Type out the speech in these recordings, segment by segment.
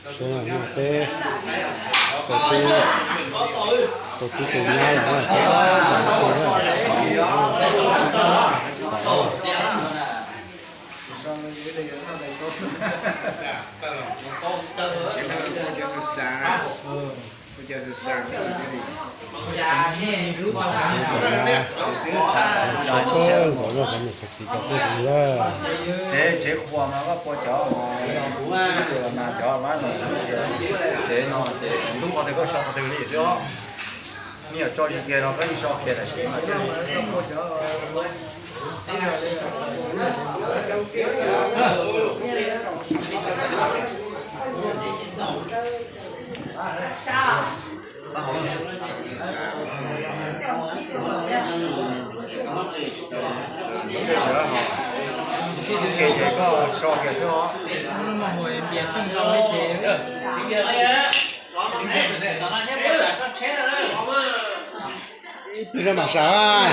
Peb tau tub, tau tub tau nyab lawm na, tau tub tau nyab lawm. Tsev qhuas mas koj puas cov, mas cov mas no, tsev no ces ntub qhov twg koj so qhov twg li xwb os. Nej yuav tso tsis kiag no koj yeej so kiag tam sim no. Ces koj so kiag xwb os. Pib rau mam sam,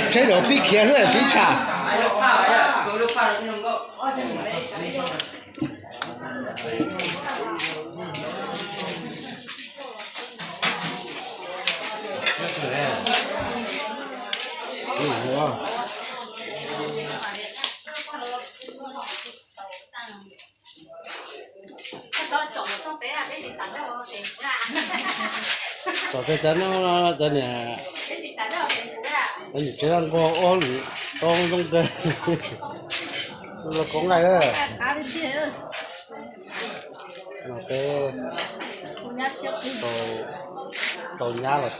tsheb yuav pib khiav xwb pib tsham. Tom tej cov no cov niam, cov niam tsev nqua ob lwm tau zoo kawg. Los kov nqaij. No peb tau nyab los,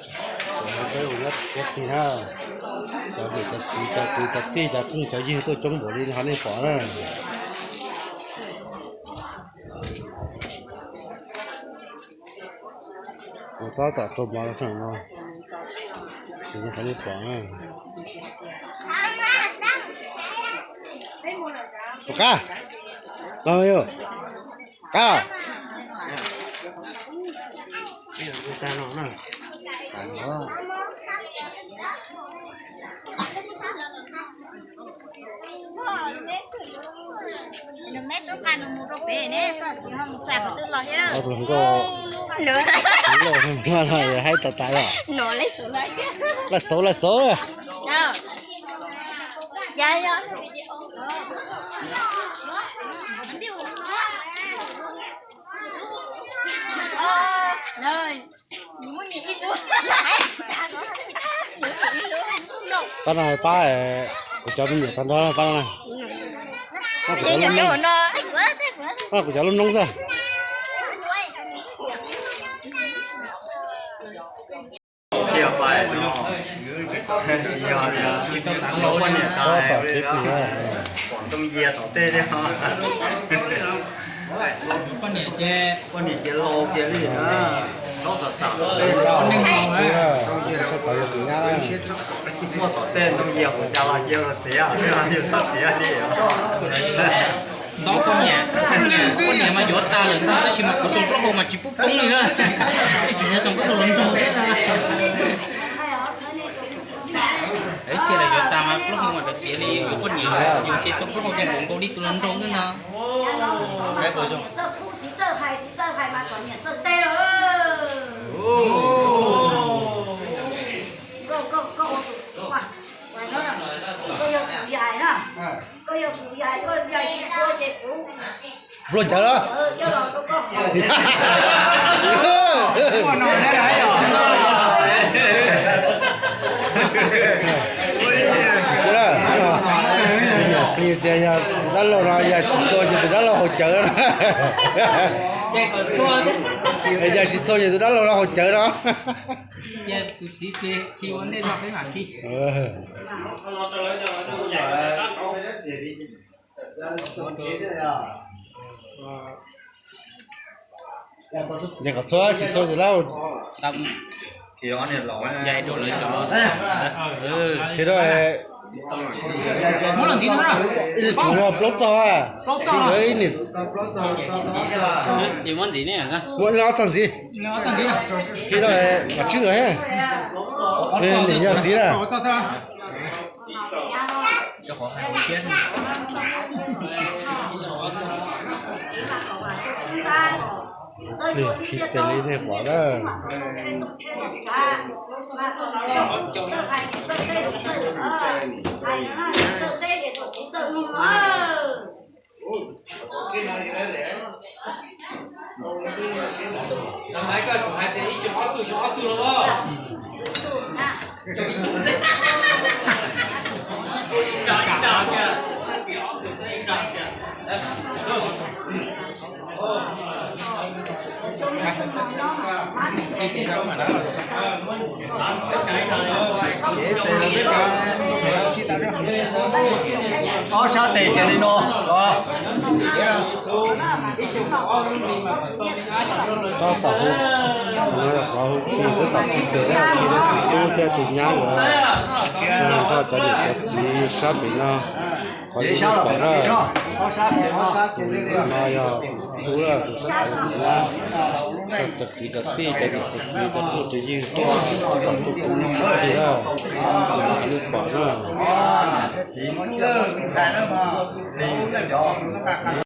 peb ua nyab tsiab plig na. Cov niam cov txiv cov kwv cov tij cov phooj cov ywg tuaj coob npaum li ho nej pom na. Ua tab tom rau mov rau sab no, qhov nej pom na. Qab, qab, me tub nqa nws mus rau pem ne, koj tsis ho mus txais qhov twg los thiab. Haib tas tas os. Laj xauv laj xauv. Pab no pab, kuv cov me nyuam tag nrho pab no. Kuv cov lub noob xwb. Yog poj niam tas, pom ntoo yias tom tej li os. Poj niam ces laus kiag li na, txhob xam xam tom tej. Muaj tom tej ntoo yias ua cas los cia luag txiav, txhob txiav li. Ntov poj niam, poj niam mas yuav tas lawm ntag, tab sis mas kuv txoos plaub hau mas tsis pub poob li na. Ib tsis nyob txoos plaub hau los nrog. Ib txhia los yuav tas mas plaub hau mas rov txiav li, yuav poj niam yuav ces txoos plaub hau ces npaum nkaus li tus los nrog xwb no. Npluag ncawv los. Tias yog tus dab laug no yog tsis txhua ces tus dab laug haus cawv no. Yog tsis txhua ces tus dab laug no haus cawv no. Yog kom txhua tsis txhua ces lawv thiaj ib tug no plaub txog, ib niam muab ob txog ntxiv, thiab no mas tswb niam yog txiv na. Nws tsis tes li thiaj pom na. Ob sab tes cia li no. Tab tom hu, hu, tab tom hu ces tus tub thiab tus nyab nkawd nrog cov niam cov txiv sab pem no. Qhov yus pom na, tus no yog tus tub, tus nyab, cov txiv cov tij, cov niam cov txiv, cov phooj cov ywg tuaj, tab tom tuaj pw ib pliag na, tus no yus pom na.